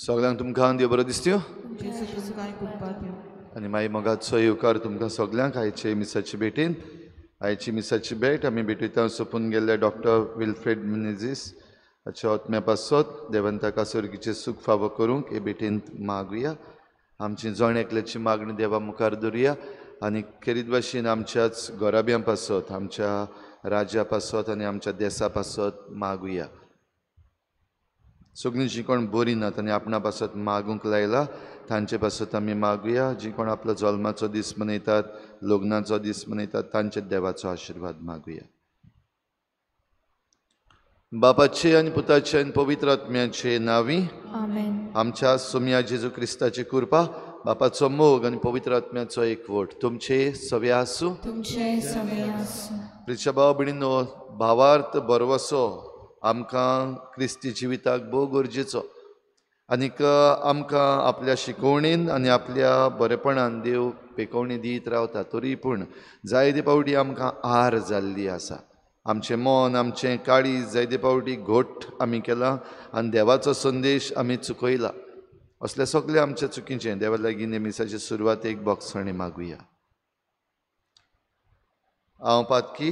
सगळ्यांक तुमकां देव बरो दिसत्यो आनी मागीर मोगाचो येवकार तुमकां सगळ्यांक आयचे मिसाचे भेटीन. आयची मिसाची भेट आमी भेटयता सोंपून गेल्ल्या डॉक्टर विल्फ्रेड मिनेझीस हाच्या आत्म्या पासत देवान ताका सर्गीचें सूख फावो करूंक हे भेटींत मागुया. आमची जण एकल्याची मागणी देवा मुखार दवरुया आनी खेरीत भाशेन आमच्याच घराब्यां पासत, आमच्या राज्या पासत आनी आमच्या देसा पासत मागुया. सगळीं जीं कोण बरीं नात आनी आपणा पासत मागूंक लायला तांचे पासत आमी मागुया. जीं कोण आपलो जल्माचो दीस मनयतात, लग्नाचो दीस मनयतात तांचे देवाचो आशिर्वाद मागुया. बापाचे आनी पुताचे आनी पवित्र आत्म्याचे नांवी आमच्या सोम्या जेजू क्रिस्ताची कृपा, बापाचो मोग आनी पवित्र आत्म्याचो एकवट तुमचे सवे आसूं. प्रिच्या भाव भयणींनो, भावार्थ भरवसो आमकां क्रिस्ती जिविताक भोव गरजेचो आनीक आमकां आपल्या शिकवणेन आनी आपल्या बरेपणान देव पेकोवणी दीत रावता. तरी पूण जायते फावटी आमकां आर जाल्ली आसा. आमचें मन, आमचें काळीज जायते फावटी घोट आमी केला आनी देवाचो संदेश आमी चुकयला. असले सगळे आमच्या चुकीचें देवा लागीं नेमिसाचे सुरवातेक बोगसणी मागुया. हांव पातकी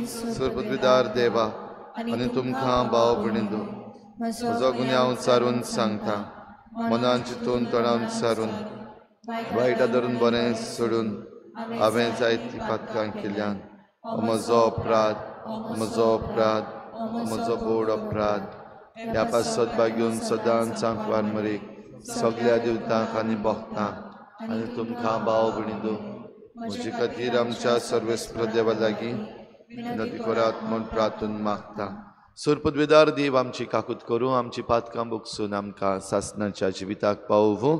सरपदवीदार देवा आनी तुमकां भाव भयणींनो म्हजो गुन्यांव सारून सांगता, मनान चिंतून तोंडान सारून वायटा धरून बरें सोडून हांवें जायतीं पातकां केल्यान. म्हजो अपराध, म्हजो अपराध, म्हजो बोड अपराध. ह्या पासत बागेवन सदांच सांकवार मरेक सगळ्या देवतांक आनी भक्तांक आनी तुमकां भाव भयणींनो म्हजे खातीर आमच्या सर्वेस्पर देवा लागीं विनंती करात म्हूण प्रार्थून मागता. सरपदवेदार देव आमची काकूत करूं, आमची पातकां बोगसून आमकां सासणाच्या जिविताक पावोवं.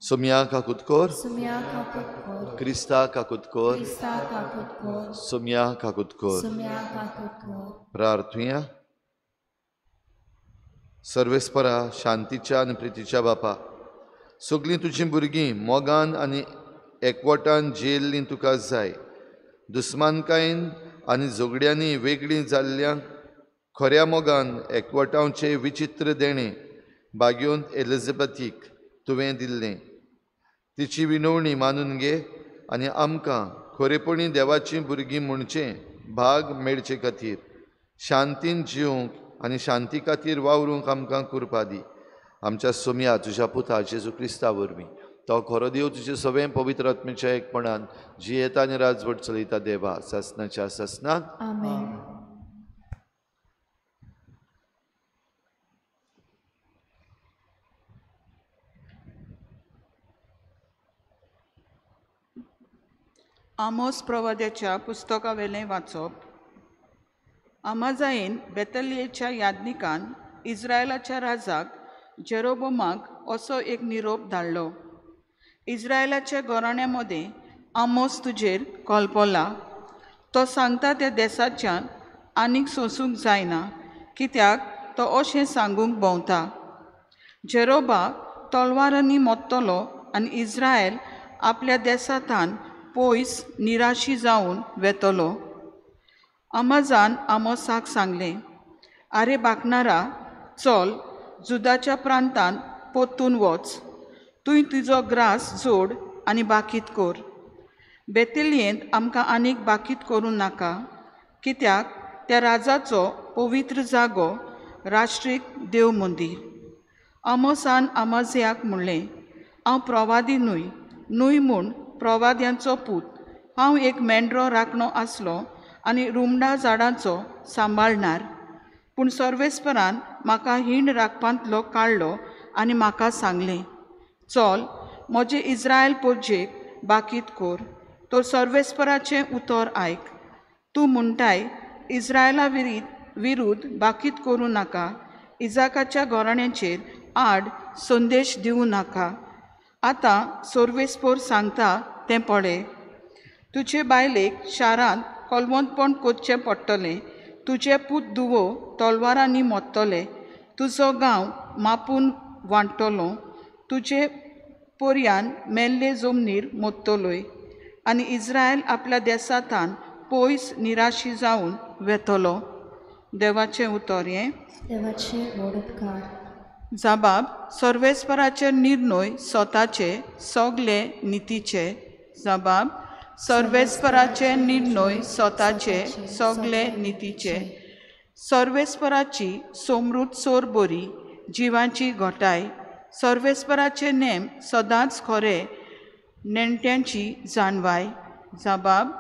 सोम्या काकूत कर, क्रिस्ता काकूत कर, सोम्या काकूत कर. प्रार्थुया. सर्वेस्परा, शांतीच्या आनी प्रितीच्या बापा, सगळीं तुजीं भुरगीं मोगान आनी एकवटान जियेल्लीं तुका जाय. दुस्मानकायेन आनी झगड्यांनी वेगळीं जाल्ल्यांक खऱ्या मोगान एकवटावचें विचित्र देणें बागेवन एलिझाबेथीक तुवें दिल्लें. तिची विनवणी मानून घे आनी आमकां खरेपणी देवाचीं भुरगीं म्हणचें भाग मेळचे खातीर शांतीन जिवंक आनी शांती खातीर वावरूंक आमकां कृपा दी. आमच्या सोम्या तुज्या पुता जेजू क्रिस्ता वरवीं, तो खरो देव तुजे सगळें पवित्र आत्म्याच्या एकपणान जियेता आनी राजवट चलयता देवा सासणाच्या सासणाक. आमेन. आमोस प्रवाद्याच्या पुस्तकावेलें वाचप. अमाजायेन बेतलियेच्या याज्ञिकान इस्रायलाच्या राजाक जेरोबोमाक असो एक निरोप धाडलो. इस्रायलाच्या घराण्या मदें आमोस तुजेर कल्पला. तो सांगता त्या देसाच्यान आनीक सोंसूंक जायना, कित्याक तो अशें सांगूंक भोंवता. जेरोबा तलवारांनी मोत्तलो आनी इस्रायल आपल्या देसांतान पयस निराशी जावन वेतलो. अमाजान आमोसाक सांगलें, आरे बाकणारा, चल जुदाच्या प्रांतांत परतून वच. तूं तुजो ग्रास जोड आनी बाकीत कर. बेतलियेंत आमकां आनीक बाकीत करूं नाका, कित्याक त्या राजाचो पवित्र जागो राष्ट्रीक देव मंदीर. आमोसान आमाजियाक म्हणलें, हांव प्रवादी न्हय, न्हय म्हूण प्रवाद्यांचो पूत. हांव एक मेंढरो राखणो आसलो आनी रुमडा झाडांचो सांबाळणार. पूण सर्वेस्परान म्हाका हीण राखपांतलो काडलो आनी म्हाका सांगलें, चल म्हजे इस्रायल पोरजेक बाकीत कर. तर सर्वेस्पराचें उतर आयक. तूं म्हणटाय इस्रायला विरुद्ध बाकीत करूं नाका, इजाकाच्या घराण्याचेर आड संदेश दिवं नाका. आतां सर्वेस्पर सांगता तें पळय. तुजे बायलेक शारांत कलवंतपण करचें पडटलें. तुजे पूत धुवो तलवारांनी मोत्तले. तुजो गांव मापून वांट्टलो. तुजे पर्यान मेल्ले जमनीर मोत्तलोय आनी इस्रायल आपल्या देसांतान पयस निराशी जावन वेतलो. देवाचें उतर हें. देवाचे व्हड उपकार. जबाब सर्वेस्पराचे निर्णय स्वताचे सगळे नितीचे। जबाब सर्वेस्पराचे निर्णय स्वताचे सगळे नितीचे। सर्वेस्पराची समृद्ध सोर बरी जिवाची घटाय। सर्वेस्पराचे नेम सदांच खरे नेणट्यांची जाणवाय। जबाब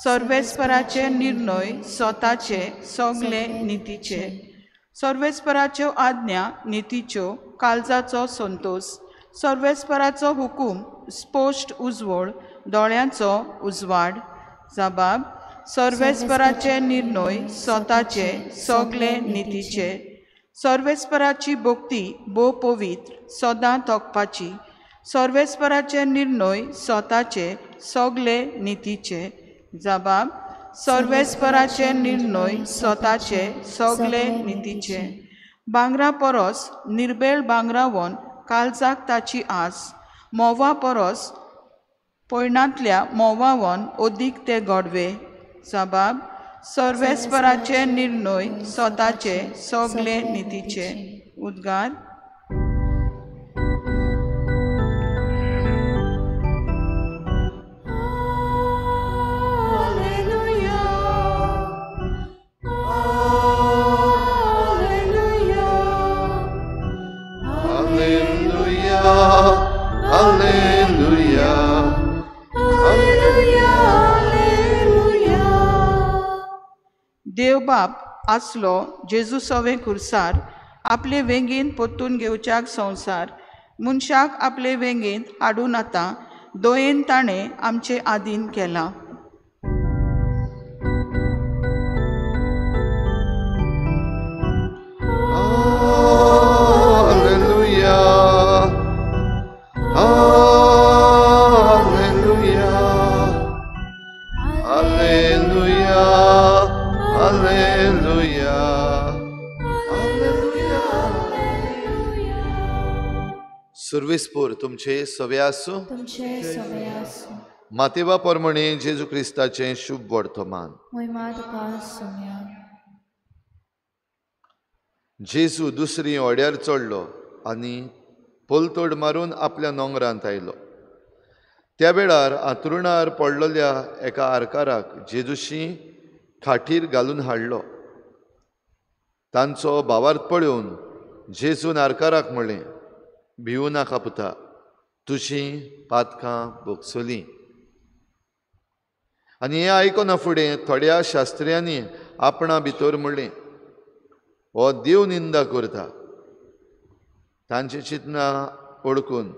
सर्वेस्पराचे निर्णय स्वताचे सगळे नितीचे। सर्वेस्पराच्यो आज्ञा नितीच्यो काळजाचो संतोष। सर्वेस्पराचो हुकूम स्पश्ट उजवळ दोळ्यांचो उजवाड। जबाब सर्वेस्पराचे निर्णय स्वताचे सगळे नितीचे। सर्वेस्पराची भक्ती भोव पवित्र सदां तोखपाची। सर्वेस्पराचे निर्णय स्वताचे सगळे नितीचे। जबाब सर्वेस्पराचे निर्णय स्वताचे सगळे नितीचे। भांगरा परस निर्बेळ भांगरावन काळजाक ताची आस। म्होंवा परस पयणांतल्या म्होंवावन अदीक ते गोडवे। जबाब सर्वेस्पराचे निर्णय स्वताचे सगळे नितीचे। उद्गार। देवबाप आसलो जेजू सवे खुर्सार आपले वेंगेंत पोत्तून घेवच्याक संवसार। मनशाक आपले वेंगेंत हाडून आतां दयेन ताणें आमचे आदीन केलां। सुर्विसपूर तुमचे सवे आसूं। मातेवा परमणे जेजू क्रिस्ताचें शुभ वर्तमान। जेजू दुसरी होड्यार चडलो आनी पलतोड मारून आपल्या नोंगरांत आयलो। त्या वेळार आतरुणार पडलेल्या एका आरकाराक जेजूशी खाटीर घालून हाडलो। तांचो भावार्थ पळोवन जेजून आरकाराक म्हणलें, भिवू नाका पुता, तुजी पातकां भोगसली। आनी हें आयकना फुडें थोड्या शास्त्र्यांनी आपणा भितर म्हणलें, हो देव निंदा करता। तांची चिंतना ओळखून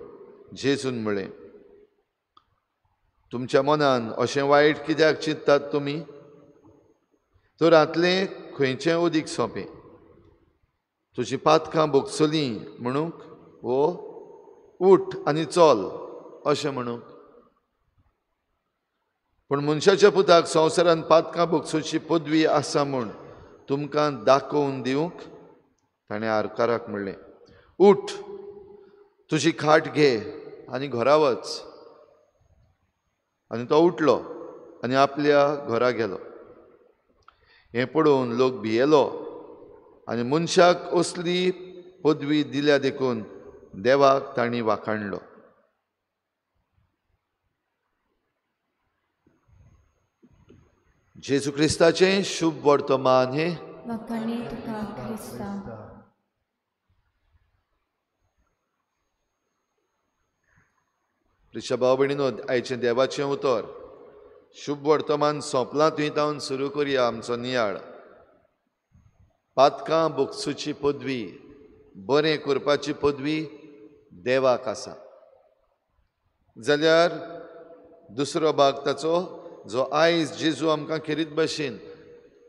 जेजून म्हणलें, तुमच्या मनान अशें वायट कित्याक चिंततात तुमी? तर हांतलें खंयचें उदीक सोंपें, तुजी पातकां भोगसली म्हणूंक वो उठ आनी चल अशें म्हणूंक? पूण मनशाच्या पुताक संवसारान पातकां भोगसोची पदवी आसा म्हूण तुमकां दाखोवन दिवंक ताणें आरकाराक म्हणलें, उठ, तुजी खाट घे आनी घरा वच। आनी तो उठलो आनी आपल्या घरा गेलो। हें पळोवन लोक भियेलो आनी मनशाक असली पदवी दिल्या देखून देवाक तांणी वाखाणलो। जेजू क्रिस्ताचें शुभ वर्तमान हें। प्रिय भाव भयणीनो, आयचें देवाचें उतर शुभ वर्तमान सोंपलां थंय तावन सुरू करुया आमचो नियाळ। पातकां भोगसुची पदवी, बरें करपाची पदवी देवाक आसा। जाल्यार दुसरो भाग ताचो जो आयज जेजू आमकां खेरीत भशेन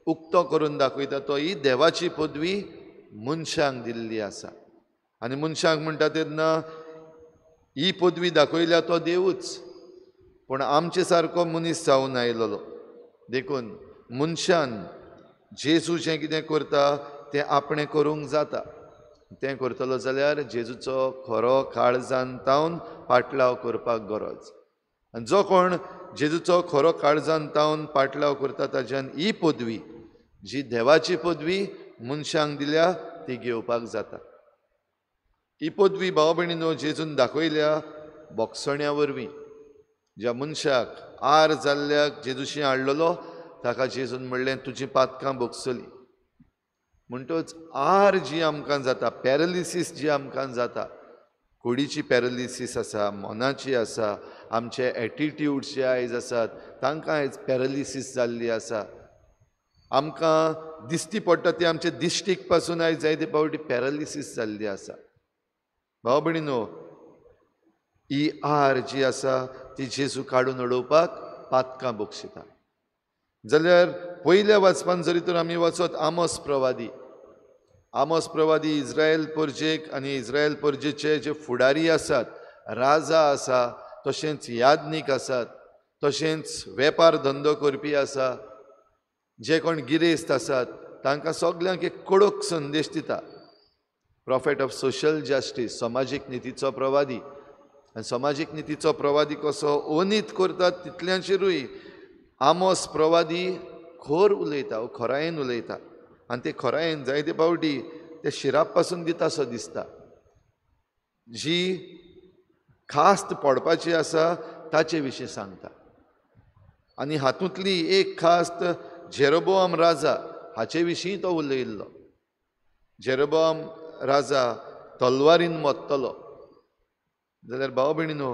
उक्तो करून दाखयता तो ही देवाची पदवी मनशांक दिल्ली आसा। आनी मनशांक म्हणटा तेन्ना ही पदवी दाखयल्या तो देवूच, पूण आमचे सारको मनीस जावन आयलेलो। देखून मनशान जेजू जें कितें करता तें आपणें करूंक जाता। तें करतलो जाल्यार जेजूचो खरो काळजान तावन पाटलाव करपाक गरज। आनी जो कोण जेजूचो खरो काळजान तावन पाटलाव करता ताज्यान ही पदवी जी देवाची पदवी मनशांक दिल्या ती घेवपाक जाता। ही पदवी भाव भयणीनो जेजून दाखयल्या बोगसण्या वरवीं. ज्या मनशाक आर जाल्ल्याक जेजूशी हाडलेलो ताका जेजून म्हणलें तुजी पातकां भोगसली. म्हणटच आर जी आमकां जाता, पॅरलिसीस जी आमकां जाता, कुडीची पॅरलिसीस आसा, मनाची आसा, आमचे एटिट्यूड्स जे आयज आसात तांकां आयज पॅरलिसीस जाल्ली आसा. आमकां दिश्टी पडटा ती आमचे दिश्टीक पासून आयज जायते फावटी पॅरलिसीस जाल्ली आसा. भाव भयणीनो, ही आर जी आसा ती जेजू काडून उडोवपाक पातकां बक्षिता. जाल्यार पयल्या वाचपान जरी तर आमी वचत आमोस प्रवादी, आमोस प्रवादी इस्रायल परजेक आनी इस्रायल परजेचे जे फुडारी आसात, राजा आसा, तशेंच याज्ञीक आसात, तशेंच वेपार धंदो करपी आसा, जे कोण गिरेस्त आसात, तांकां सगल्यांक एक कडक संदेश दिता. प्रॉफेट ऑफ सोशल जस्टीस, समाजीक नितीचो प्रवादी. आनी समाजीक नितीचो प्रवादी कसो अनीत करतात तितल्यांचेरूय आमोस प्रवादी खर उलयता, खरायेन उलयता. आनी ते खरायेन जायते फावटी ते शिराप पासून दिता असो दिसता. जी खास्त पडपाची आसा ताचे विशीं सांगता. आनी हातूंतली एक खास्त जेरोबोआम राजा हाचे विशीं तो उलयल्लो. जेरोबोआम राजा तलवारीन मरतलो. जाल्यार भाव भयणीनो,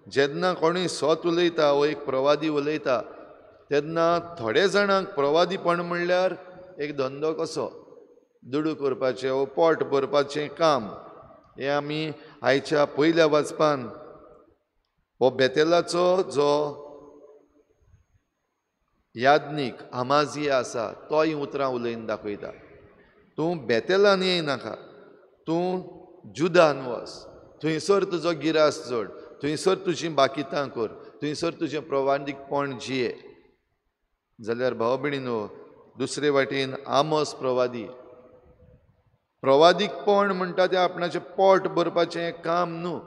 जेन्ना कोणूय सत उलयता वो एक प्रवादी उलयता तेन्ना थोडे जाणांक प्रवादीपण म्हणल्यार एक धंदो कसो, दुडू करपाचें वो पोट भरपाचें काम. हें आमी आयच्या पयल्या वाचपान हो बेतेलाचो जो याज्ञीक आमाजिया आसा तो हीं उतरां उलयन दाखयता. तूं बेतेलान येयनाका, तूं जुदान वच, थंयसर तुजो गिरास जोड, थंयसर तुजीं बाकितां कर, थंयसर तुजें प्रवादीकपण जिये. जाल्यार भाव भयणीनो, दुसरे वाटेन आमोस प्रवादी, प्रवादीकपण म्हणटा तें आपणाचें पोट भरपाचें काम न्हू.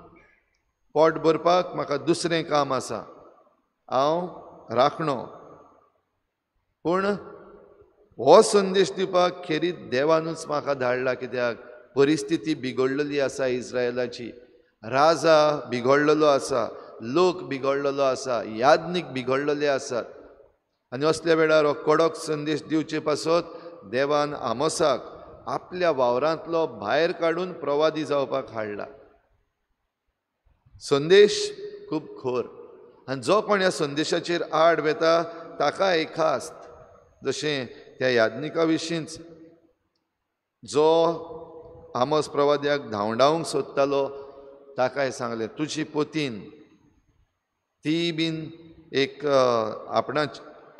पोट भरपाक म्हाका दुसरें काम आसा, हांव राखणो. पूण हो संदेश दिवपाक खेरीत देवानूच म्हाका धाडला. कित्याक परिस्थिती बिगडलेली आसा इस्रायलाची, राजा बिगडलेलो आसा, लोक बिगडलेलो आसा, याज्ञीक बिगडलेले आसात. आनी असल्या वेळार हो कडक संदेश दिवचे पासत देवान आमोसाक आपल्या वावरांतलो भायर काडून प्रवादी जावपाक हाडला. संदेश खूब खोर, आनी जो कोण ह्या संदेशाचेर आड वेता ताका एक खास्त, जशें त्या याज्ञिका विशींच जो आमोस प्रवाद्याक धांवडावंक सोदतालो ताकाय सांगलें, तुजी पोतीन ती बीन एक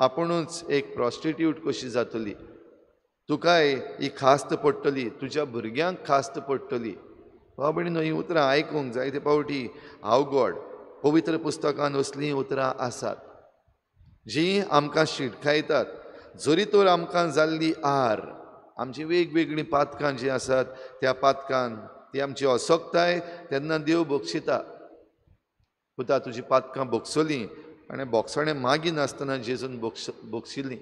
आपुणूच एक प्रॉस्टिट्यूट कशी जातली, तुकाय ही खास्त पडटली, तुज्या भुरग्यांक खास्त पडटली. भाव भयणीनो, हीं उतरां आयकूंक जायते फावटी अवघड. पवित्र पुस्तकान असलीं उतरां आसात जीं आमकां शिटकायतात. जरी तर आमकां जाल्ली आर, आमची वेगवेगळीं पातकां जीं आसात त्या पातकान ती आमची असक्ताय तेन्ना देव बक्षिता. पुता तुजी पातकां बक्षली आनी बोगसणें मागिनासतना जेजून बक्षिली.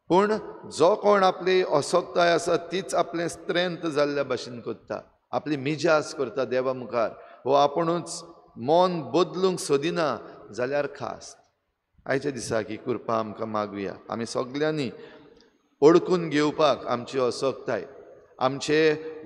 पूण जो कोण आपली असक्ताय आसा तीच आपलें स्ट्रेंथ जाल्ल्या भाशेन करता, आपली मिजास करता देवा मुखार, हो आपुणूच मन बदलूंक सोदिना जाल्यार खास. आयच्या दिसाक ही कृपा आमकां मागुया. आमी सगल्यांनी ओळखून घेवपाक आमची असक्ताय, आमचे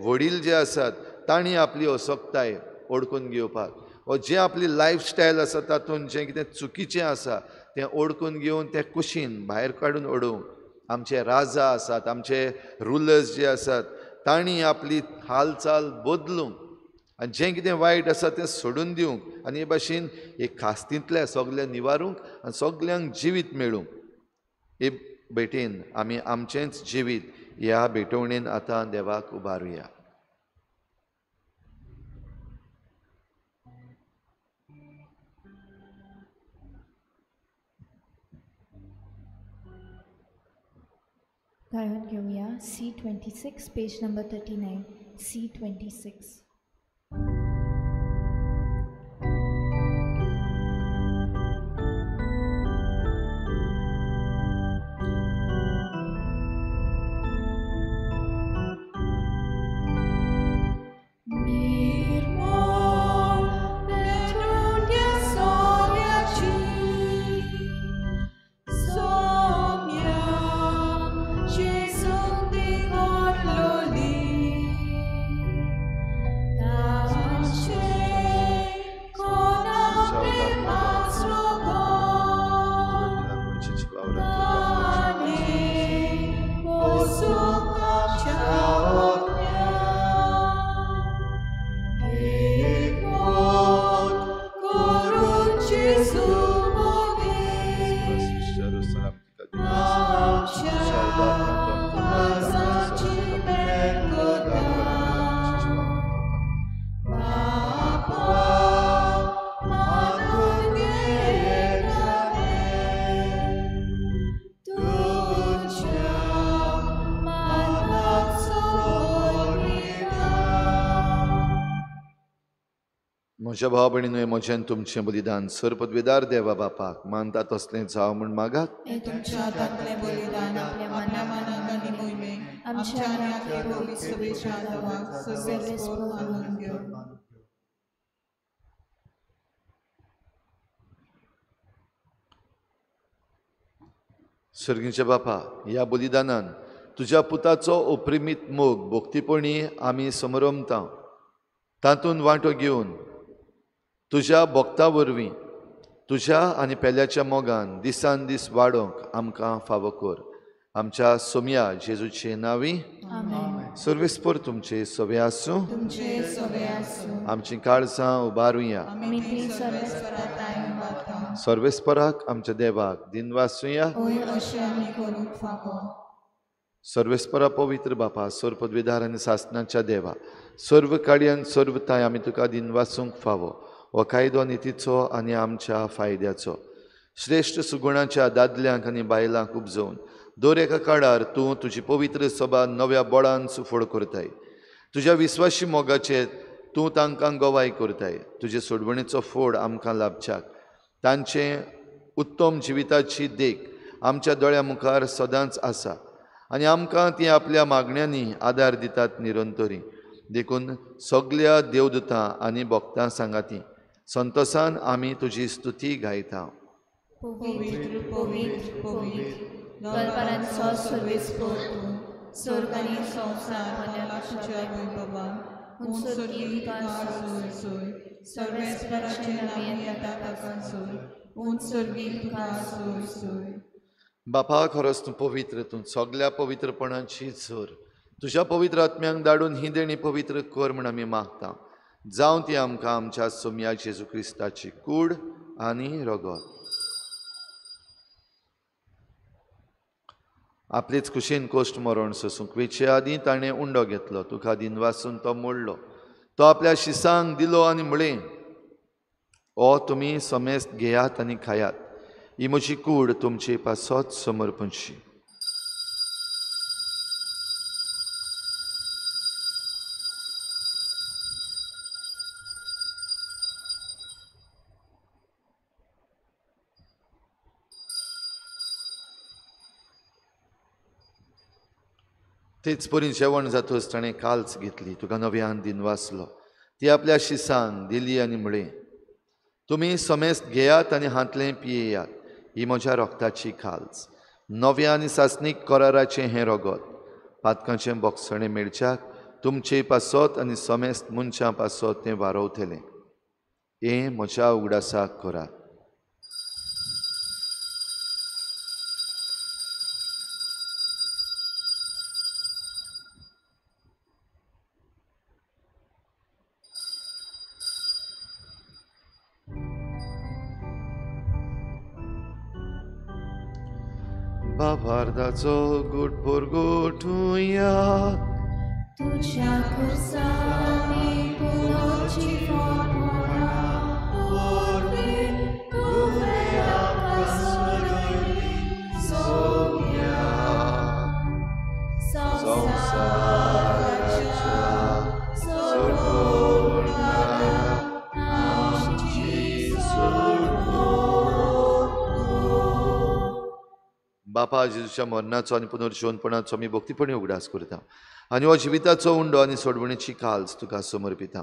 वडील जे आसात तांणी आपली असक्ताय ओळखून घेवपाक, वो जें आपली लायफस्टायल आसा तातूंत जें कितें चुकीचें आसा तें ओळखून घेवन तें कुशीन भायर काडून उडोवंक आमचे राजा आसात, आमचे रुलर्स जे आसात तांणी आपली हालचाल बदलूंक आनी जें कितें वायट आसा तें सोडून दिवंक आनी हे भाशेन हे खास्तींतले सगळें निवारूंक आनी सगल्यांक जिवीत मेळूंक हे भेटेन आमी आमचेंच जिवीत ह्या भेटवणेन आतां देवाक उबारुया. गायन घेऊया C26 page number 39 C26. म्हज्या भाव भयणीनूय म्हजें तुमचें बलिदान सर्वपदवेदार देवा बापाक मानता तसलें जावं म्हूण मागात। तुमच्या हातांतलें बलिदान आपल्या मनाक आनी मोहिमेक आमच्या आनी आख्या पवित्र सभेच्या नांवाक सर्वेस्पर मानून घेवं। सर्गीच्या बापा, ह्या बलिदानान तुज्या पुताचो अप्रिमीत मोग भक्तीपणी आमी समरमता, तातूंत वांटो घेवन तुज्या भक्ता वरवीं तुज्या आनी पेल्याच्या मोगान दिसान दीस वाडोवंक आमकां फावो कर। आमच्या सोम्या जेजूचे नांवी सर्वेस्पर तुमचे सवे आसूं। आमचीं काळजां उबारुया। सर्वेस्पराक आमच्या देवाक दिनवासुया। सर्वेस्परा पवित्र बापा, सर्वपदवीधार आनी सासनाच्या देवा, सर्व काडयान सर्व ताय आमी तुका दिनवासूंक फावो। हो कायदो नितीचो आनी आमच्या फायद्याचो श्रेश्ठ सुगुणाच्या दादल्यांक आनी बायलांक उपजोवन दर एका काळार तूं तुजी पवित्र सभा नव्या बळान सुफळ करताय। तुज्या विस्वाशी मोगाचेर तूं तांकां गवाय करताय। तुजे सोडवणेचो फोड आमकां लाभच्याक तांचे उत्तम जिविताची देख आमच्या दोळ्या मुखार सदांच आसा आनी आमकां ती आपल्या मागण्यांनी आदार दितात निरंतरी। देखून सगल्या देवदूतां आनी भक्तां सांगाती संतोसान आमी तुजी स्तुती गायता। पवित्र पवित्र पवित्र दरबारांचो सर्वेस्पर तूं, स्वर्ग आनी संवसार तुज्या वैभवान उंच स्वर्गी तुका सोय सोय, सर्वेस्पराचे नांव येता ताका सोय, उंच स्वर्गी तुका सोय सोय। बापा, खरोच तूं पवित्र, तूं सगल्या पवित्रपणाची झर। तुज्या पवित्र आत्म्यांक धाडून ही देणी पवित्र कर म्हूण आमी मागता। जावं ती आमकां आमच्या सोम्या जेजू क्रिस्ताची कूड आनी रगत। आपलेच कुशीन कोश्ट मरण सोसूंक वेचे आदीं ताणें उंडो घेतलो, तुका दिनवासून तो मोडलो, तो आपल्या शिसांक दिलो आनी म्हळें, ओ तुमी समेस्त घेयात आनी खायात, ही म्हजी कूड तुमचे पासत समर्पणशी। तेच परी जेवण जातच ताणें काल्च घेतली, तुका नव्यान दिनवासलो, ती आपल्या शिसांक दिली आनी म्हळें, तुमी समेस्त घेयात आनी हांतलें पियेयात, ही म्हज्या रोगताची खाल्च, नव्या आनी सासणीक कराराचें हें रगत, पातकांचें बोगसणें मेळच्याक तुमचे पासत आनी समेस्त मनशां पासत तें वारोवतलें। हें म्हज्या उगडासाक करात। बाबार्दाचो गुट पुरगोटुया तुझ्या खुर्सांनी पुलोची फोडा पोरवी तुवें आमकां सोडयली सोम्या संवसाराच्या सोडवणारा आमची सोडवण। बापा, जेजूच्या मरणाचो आनी पुनर्जिवनपणाचो आमी भक्तीपणी उगडास करता आनी हो जिविताचो उंडो आनी सोडवणेची काल्स तुका समर्पिता।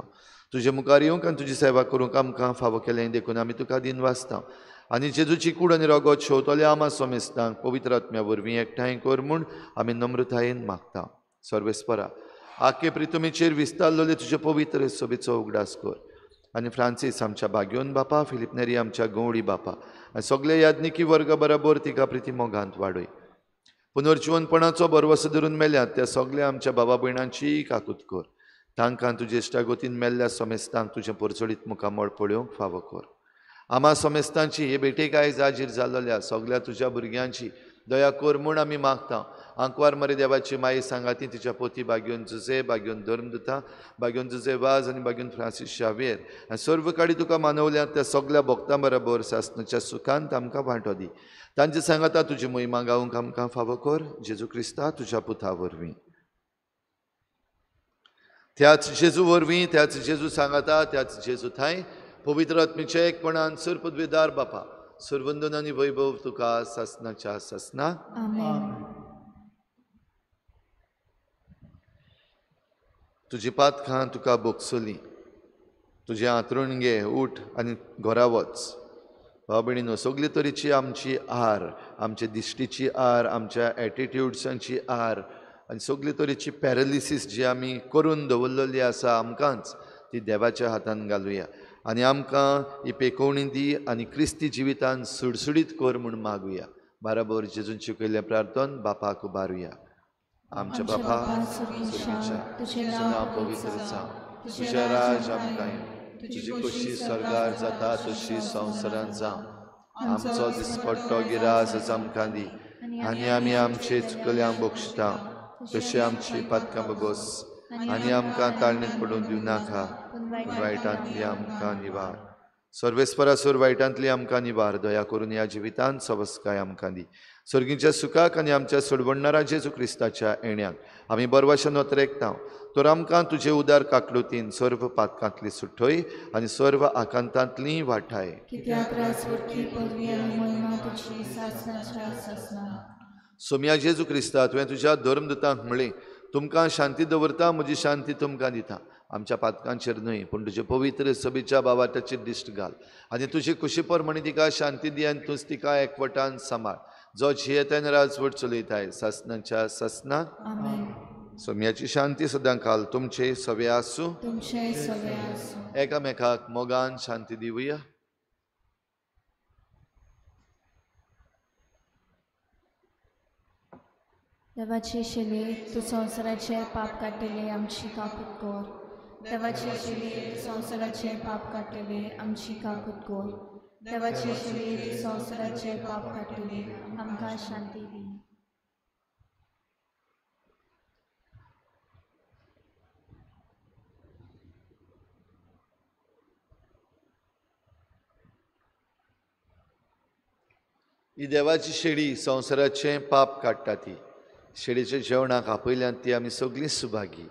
तुजे मुखार येवंक आनी तुजी सेवा करूंक आमकां फावो केलें देखून आमी तुका दिनवासता आनी जेजूची कूड आनी रगत शेवतले आमा समेस्तांक पवित्र आत्म्या वरवीं एकठांय कर म्हूण आमी नम्रतायेन मागता। सर्वेस्परा, आखे प्रितुमीचेर विस्तारलेले तुजे पवित्र सभेचो उगडास कर आनी फ्रांसीस आमच्या बाग्योन बापा, फिलीप नेरी आमच्या गवळी बापा आनी सगळे याज्ञिकी वर्ग बराबर तिका प्रिती मोगांत वाडय। पुनर्जिवनपणाचो भरवसो धरून मेल्यात त्या सगळ्या आमच्या बाबा भयणांची काकूत कर, तांकां तुजे इश्टागतीन मेल्ल्या समेस्तांक तुजें परचडीत मुखामळ पळोवंक फावो कर। आमा समेस्तांची हे भेटेक आयज हाजीर जाल्ल्या सगळ्या तुज्या भुरग्यांची दया कर म्हूण आमी मागता। आंकवार मरे देवाची माई सांगाती तिच्या पोती बाग्योन जुजे, बाग्योन धर्मदुता, बाग्योन जुजे वाज आनी बाग्योन फ्रांसीस शावेर आनी सर्व काडी तुका मानवल्या त्या सगळ्या भक्तां बराबर सासणाच्या सुखांत आमकां वांटो दी। तांचे सांगाता तुजी मोहिमा गावंक आमकां फावो कर, जेजू क्रिस्ता तुज्या पुता वरवीं। त्याच जेजू वरवीं, त्याच जेजू सांगाता, त्याच जेजू थांय पवित्र आत्म्याच्या एकपणान सर्वपदवीदार बापा, सर्वंदन आनी वैभव तुका सासनाच्या सासना. आमेन. तुजी पातकां तुका भोगसली, तुजें हांतरूण घे, उठ आनी घरा वच. भाव भयणीनो, सगळे तरेची आमची आर, आमच्या दिश्टीची आर, आमच्या एटिट्यूड्सांची आर आनी सगळे तरेची पॅरलिसीस जी आमी करून दवरलेली आसा आमकांच, ती देवाच्या हातान घालुया आनी आमकां ही पेकोवणी दी आनी क्रिस्ती जिवितान सुडसुडीत कर म्हूण मागुया. बाराबर जेजून शिकयल्लें प्रार्थन बापाक उबारुया. आमच्या बापा स्वर्गीच्या, तुजें नांव पवित्र जावं, तुजें राज आमकां येवं, तुजी खोशी स्वर्गार जाता तशी संवसारांत जावं. आमचो दिसपट्टो गिरास आमकां दी आनी आमी आमचे चुकल्यांक बक्षता तशी आमची पातकां बगोस आनी आमकां ताळणेंत पडून दिवं नाका, वायटांतली आमकां निवार. सर्वेस्परासूर वायटांतली आमकां निवार. दया करून ह्या जिवितांत सवस्काय आमकां दी. सर्गीच्या सुखाक आनी आमच्या सोडवणणारा जेजू क्रिस्ताच्या येण्याक आमी बरवाशे नोतरेकता, तर आमकां तुजे उदार काकलुतीन सर्व पातकांतली सुठय आनी सर्व आकांतांतली वाठाय. सोम्या जेजू क्रिस्ता, तुवें तुज्या धर्मदूतांक म्हळें, तुमकां शांती दवरता, म्हजी शांती तुमकां दिता. आमच्या पातकांचेर न्हय पूण तुजे पवित्र सभेच्या बावाटाचेर दिश्ट घाल आनी तुजे कुशी प्रमाणे तिका शांती दी आनी तूंच तिका एकवटान सांबाळ, जो जियेतान राजवट चलयताय सासनाच्या सासनाक. सोम्याची शांती सदां काल तुमचे सवे आसूं. एकामेकाक मोगान शांती दिवया. देवाचे शिले तूं संवसाराचे पाप काडटले, आमची काकूत कर. देवाचे शिले तूं संवसाराचे पाप काडटले, आमची काकूत कर. देवाचे शिले तूं संवसाराचे पाप काडटले, आमकां शांती दी. ही देवाची शेळी संवसाराचें पाप काडटा. ती शेळीच्या जेवणाक आपयल्यान ती आमी सगळीं सुभागी.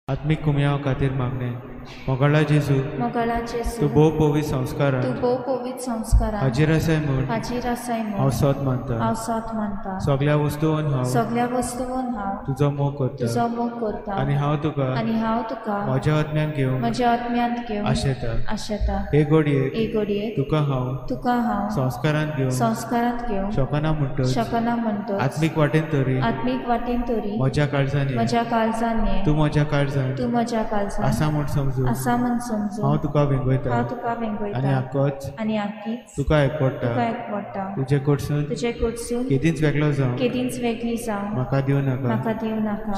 आत्मीक कुमयाव खातीर मागणें. मोगाळा जेजू, तूं भोव पवित्र संस्कारान हाजीर आसाय म्हूण हांव सोद मानता. सगळ्या वस्तून हांव तुजो मोग करता आनी हांव तुका म्हज्या आत्म्यान घेवंक आशेता. हे घडयेक तुका हांव संस्कारांत घेवंक शकना म्हणटच आत्मीक वाटेन तरी म्हज्या काळजान ये, तूं म्हज्या काळजान आसा म्हूण समजून हांव तुका वेंगयता आनी आक्कीच तुका एकवटा. तुजे कडसून केदींच वेगळो जावं म्हाका दिवं नाका.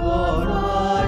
Lord,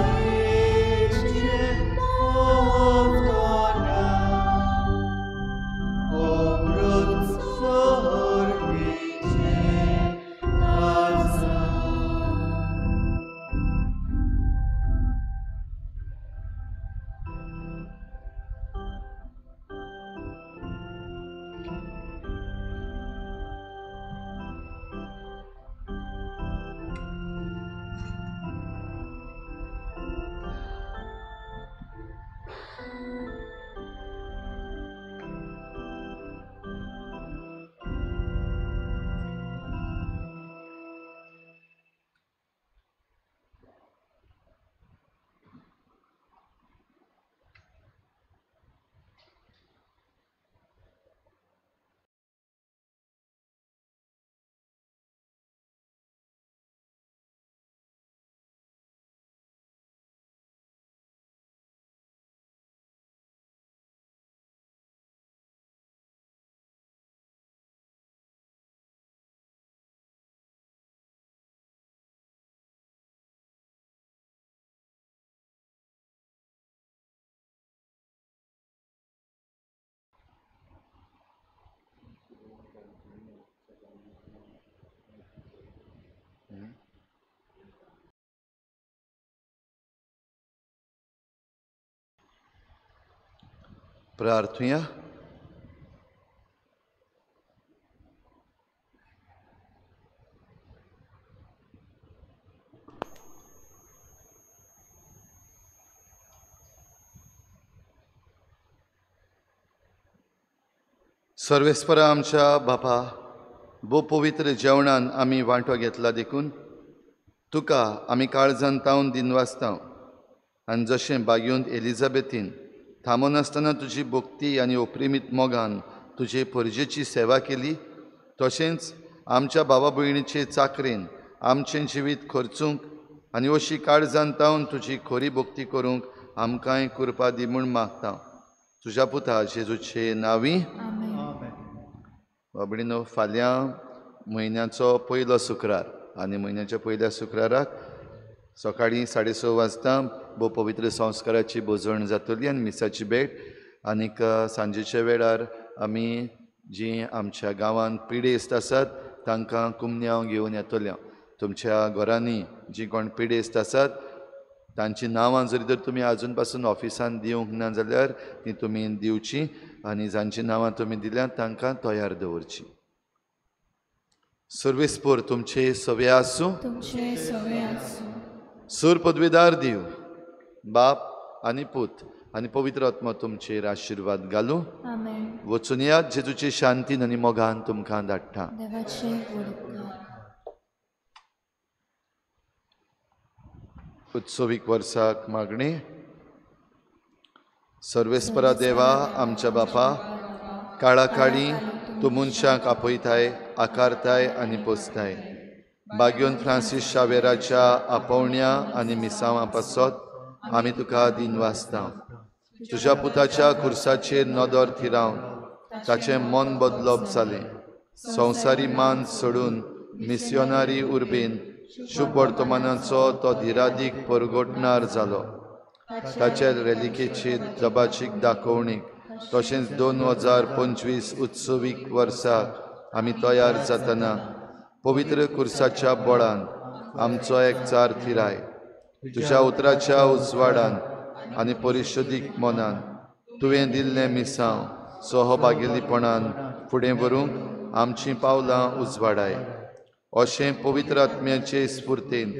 प्रार्थुया. सर्वेस्परा आमच्या बापा, भोव पवित्र जेवणान आमी वांटो घेतला देखून तुका आमी काळजान तावन दिनवासता. आनी जशें बागयोंत एलिझाबेथीन थांबनासतना तुजी भक्ती आनी ओप्रिमीत मोगान तुजे परजेची सेवा केली, तशेंच आमच्या भावा भयणीचे चाकरेन आमचें जिवीत खर्चूंक आनी अशी काळजान तावन तुजी खरी भक्ती करूंक आमकांय कृपा दी म्हूण मागता. तुज्या पुता जेजूचे नांवी. बाबडीनो, फाल्यां म्हयन्याचो पयलो शुक्रार आनी म्हयन्याच्या पयल्या शुक्राराक सकाळीं 6:30 वाजता भोव पवित्र संस्काराची भोजण जातली आनी मिसाची भेट. आनीक सांजेच्या वेळार आमी जीं आमच्या गांवांत पिडेस्त आसात तांकां कुमन्यांव घेवन येतले. तुमच्या घरांनी जीं कोण पिडेस्त आसात तांची नांवां जरी तर तुमी आजून पासून ऑफिसान दिवंक ना जाल्यार ती तुमी दिवची आनी जांची नांवां तुमी दिल्यात तांकां तयार दवरची. सर्वेस्पोर तुमचे सवे आसूं. सूर पदवीदार दिव बाप आनी पूत आनी पवित्र आत्मा तुमचेर आशिर्वाद घालूं. वचून यात जेजूचे शांतीन आनी मोगान तुमकां धाडटा. उत्सवीक वर्साक मागणी. सर्वेस्परा देवा आमच्या बापा, काळाकाळी तूं मनशांक आपयताय, आकारताय आनी पोसताय. बाग्योन फ्रांसीस शावेराच्या आपोवण्या आनी मिसांवां पासत आमी तुका दिनवासता. तुज्या पुताच्या खुर्साचेर नदर थिरावन ताचें मन बदलप जालें. संवसारी मान सोडून मिसियोनारी उर्बेन शुभ वर्तमानाचो तो धिरादीक परगटणार जालो. ताच्या रेलिकेचे दबाचीक दाखोवणीक तशेंच 2025 उत्सवीक वर्साक आमी तयार जातना पवित्र कुर्साच्या बळान आमचो एकचार थिराय. तुज्या उतराच्या उजवाडान आनी परिशदीक मनान तुवें दिल्लें मिसांव सहभागीपणान फुडें व्हरूंक आमचीं पावलां उजवाडाय. अशें पवित्र आत्म्याचे स्फुर्तेन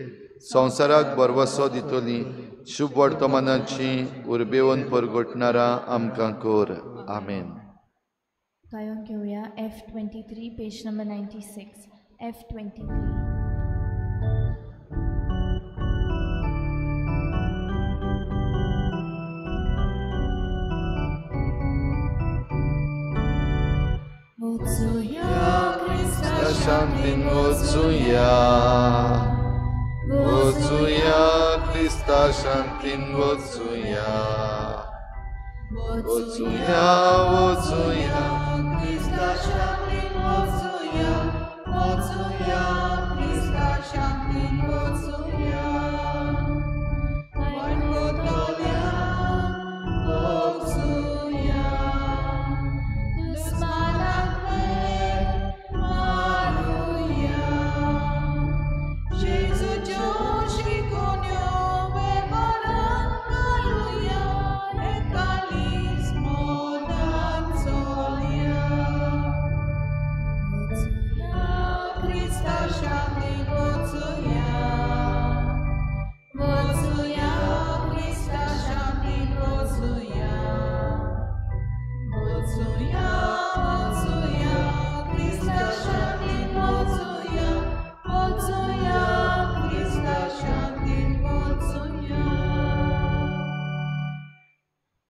संवसाराक भरवसो दितली शुभ वर्तमानाची उर्बेवन परगटणारां आमकां कर. आमेन. गायोन घेवया F23 page number 96. F23. शांतीन वचुया, वचुया क्रिस्ता शांतीन वचुया, वचुया, वचुया.